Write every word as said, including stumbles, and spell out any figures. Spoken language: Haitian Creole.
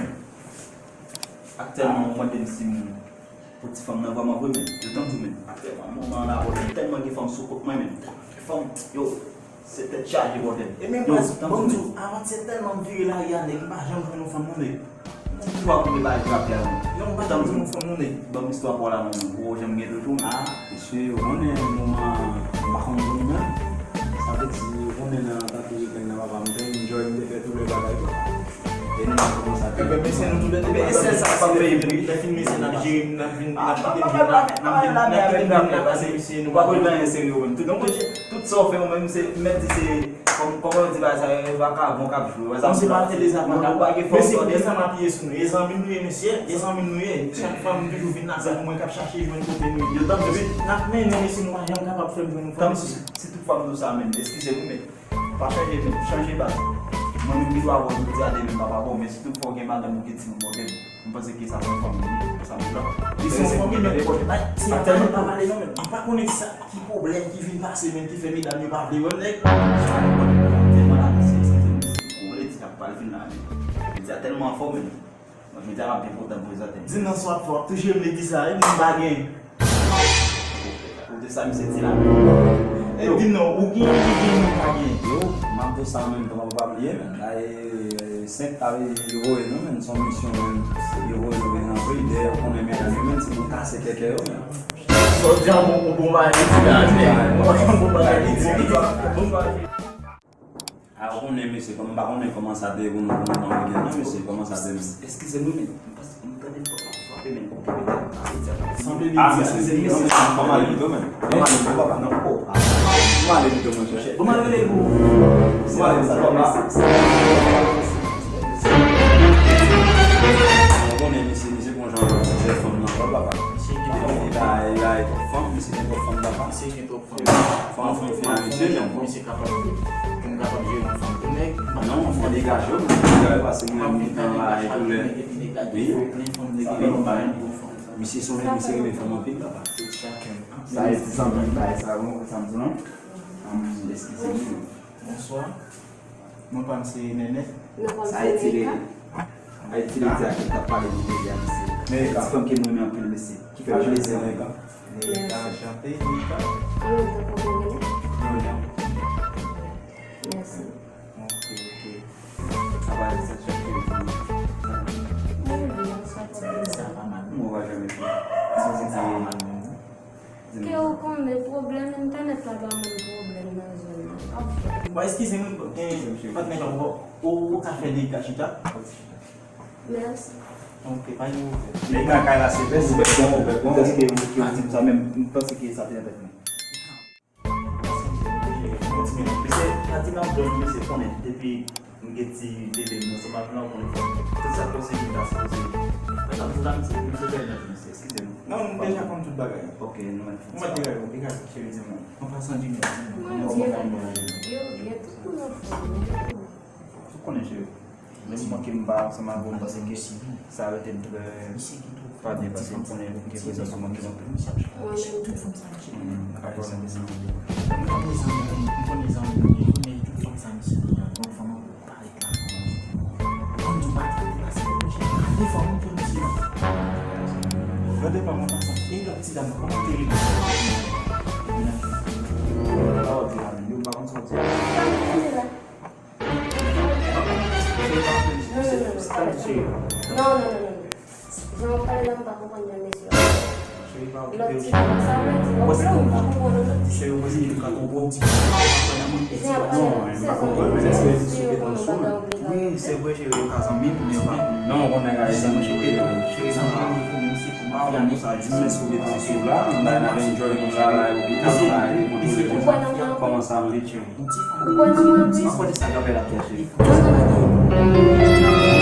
mwen. Aktyèlman, ou mande m si m pou ti fanm nan vrèman vre, men. Yo tann di w, men. Aktyèlman, moman an la, tèlman gen fanm sou kont mwen, men. Fanm, yo, se tèt chaje, bòdèl. E men, yo, baz, tann di w, men. Avantyè tèlman m vire lari a, nèg, m pa janm jwenn yon fanm, non, nèg. Istwa pou bagay drape a, non. Non, m pa janm jwenn yon fanm, non, nèg. Ban m istwa pa w la, non, ou janm gen toujou, men. Ah, mesye, ou konnen, moman, m pa konn moun, men. Sa vle di, ou konnen nan, antanke weekend nan, papa, m te enjoy, m te fè tout lè bagay, papa. E nou kòmanse ap... Ebyen, mesye, nou tou lè de, e sèl sa k pa fè bri. Lè fin mesye, n ap jere, n ap vin, n ap kite vin nan, n ap vin, n ap kite vin nan, pase mesye, nou pa bezwen anyen serye menm. Tout, tout, tout sa w fè, ou menm, se, mèt di se, kòm, kòman yo di bagay sa, e vakabon k ap jwe. Mesye, pa fè dezapwente. Mesye, pou kisa m apiye sou nou? E zanmi nou ye, mesye, e zanmi nou ye. Chak fwa m toujou vin la, se pou mwen k ap chache jwenn kote nou ye. N ap mennen, mesye, nou pa janm kapab fè m jwenn yon fanm, mesye. Si tout fwa m di w sa, men, eskize m, men. Pa chanje, men, chanje baz. Mwen menm ki dwe avè w jodi a, demen m p ap avè w, men si tout fwa w gen madanm ou gen timoun bò tèt, m panse ke sa se yon fanmi, sa m di la. Li se yon fanmi, men, si madanm pa pale non, men, m pa konnen sa, ki pwoblèm ki vin pase, men, ki fè medam yo pa vle wè m, nèg. Tèlman la, se, se, se, se, ou vle di ap pale fin la, men. Medya tèlman fò, men. Bon, medya m ap byen kontan prezante m. Di m nan sa w ap fè, w ap tou jere m legliz la, wi, m pa gen. Kote sa misye di la? E di m non, ou gen, ou gen, ou pa gen. Yo, m ap di w sa menm, tou, pa bliye, men. La, e, senk, ta vle di, yo voye nou, men, se yon misyon, men, yo voye nou vin ranpli, dèyè, ou konnen medam yo, men, se nou kase kèkè yo, men. Sa w di a, bon, bon, bon bagay, li di la, men, bon bagay, li di, li di, bon bagay. A, ou konnen, mesye, kòm m pa konnen kòman sa te ye pou nou, pou nou pran weekend nan, mesye, kòman sa te ye? Eskize nou, men, m pas-, m tande fò ap frape, men, oke, medam, sa vle di, a, mesye, mesye, non, mesye, m ale pito, men. Non, non, papa, non, oh, ah. M ale pito, monchè. Bon, m ale pou. M ale pito, papa. Ou konnen, mesye, mesye, bon jan, se fanm nan, papa. Mesye, gen twòp fanm. Li bay, li bay twòp fanm, mesye, gen twòp fanm, papa. Mesye, gen twòp Fò nou fè yon fè misye, men. Misye kapab, pou m kapab jere yon fanm pou nèg. Non, fò degaje w, men degaje w, paske mwen menm, m gen tan la, e pou lè. Wi. Sa fè yon bagay. Misye se yon nèg, misye renmen fanm anpil, papa. Sa e ti sanble bagay sa, bon, sa m di non. Eskize m. Bonswa. Non pa m se Nènè. Sa e ti lè. Ayiti, lè di a ki t ap pale de medya, mesye. Ti fanm ke m renmen anpil, mesye. Ki fè m plezi anpil. Mèsi. Mèsi. An menm tan, kòman w rele? William. Mèsi. Ok, ok. Apa de sa, chak jou di. Wi, wi, m soti. Sa pa mal. Mwen pa janm fè. Sa se pa mal menm. Ke ou konnen pwoblèm entènèt la ba moun pwoblèm nan zòn nan. Bon, eskize m, eh, patnè pa, ou, ou ka fè de ka chita? Mèsi. Ok, pa gen pwoblèm. Men kaka la se bon, ouvè bon, ouvè bon. Èske ou, ke ou di m sa menm, m panse ke sa te nan tèt mwen. Mesye, Fatima, m konnen depi m gen ti bebe m ansanm avè l, ou konnen fò tout sa k posib m ta sipoze. Mwen t ap di la, misye, misye fè nan misye, eskize m. Non, nou deja konn tout bagay. Ok, nou mèt fè sa. Ou mèt degaje w, degaje w, cheri, di mwen. An pasan, di mwen, di mwen. Mwen, di mwen, yo byen, tout moun anfòm, yo byen. Ou konnen, cheri. Menm mwen ke m pa ansanm avè w, m panse ke sa rete m trè pa byen, paske m konnen ke prezans ou manke m anpil. Mwen menm tou. M konnen zanmi, m konnen zanmi nou ye, men tout fanm sa misye gen an, bon, fanm an parèt la. Fanm nou pa trete la, se pou cheri. Gade fanm nou pou misye. Gade fanm an pasan. E lòt ti dam nan, kòman te rele? Yo pa konn sa w di. Sa m te di la. Non, non, non, non, pa cheri. Non, non, non, non, non. Jan w pale la, m pa konprann jan mesye a. Lòt ti dam sa, w di, w pa konprann, non? Cheri, w pa konprann, non? Jan w pale la, se zanmi, se zanmi, se zanmi, se zanmi, wi, se vre, cheri, yo ka zanmi m, men yo pa konn. Non, w konnen, gade, zanmi, cheri, cheri, zanmi, cheri, zanmi, cheri, sa di, men sou de tan sou la, m bay n ap enjoy konsa la, epi tann la, epi kote w kwè nan mwen? Kòman sa, m di, cheri? Ou kwè nan mwen anpil? Ou kwè de sa k ap fè l ap chèche? Non, non, non, non.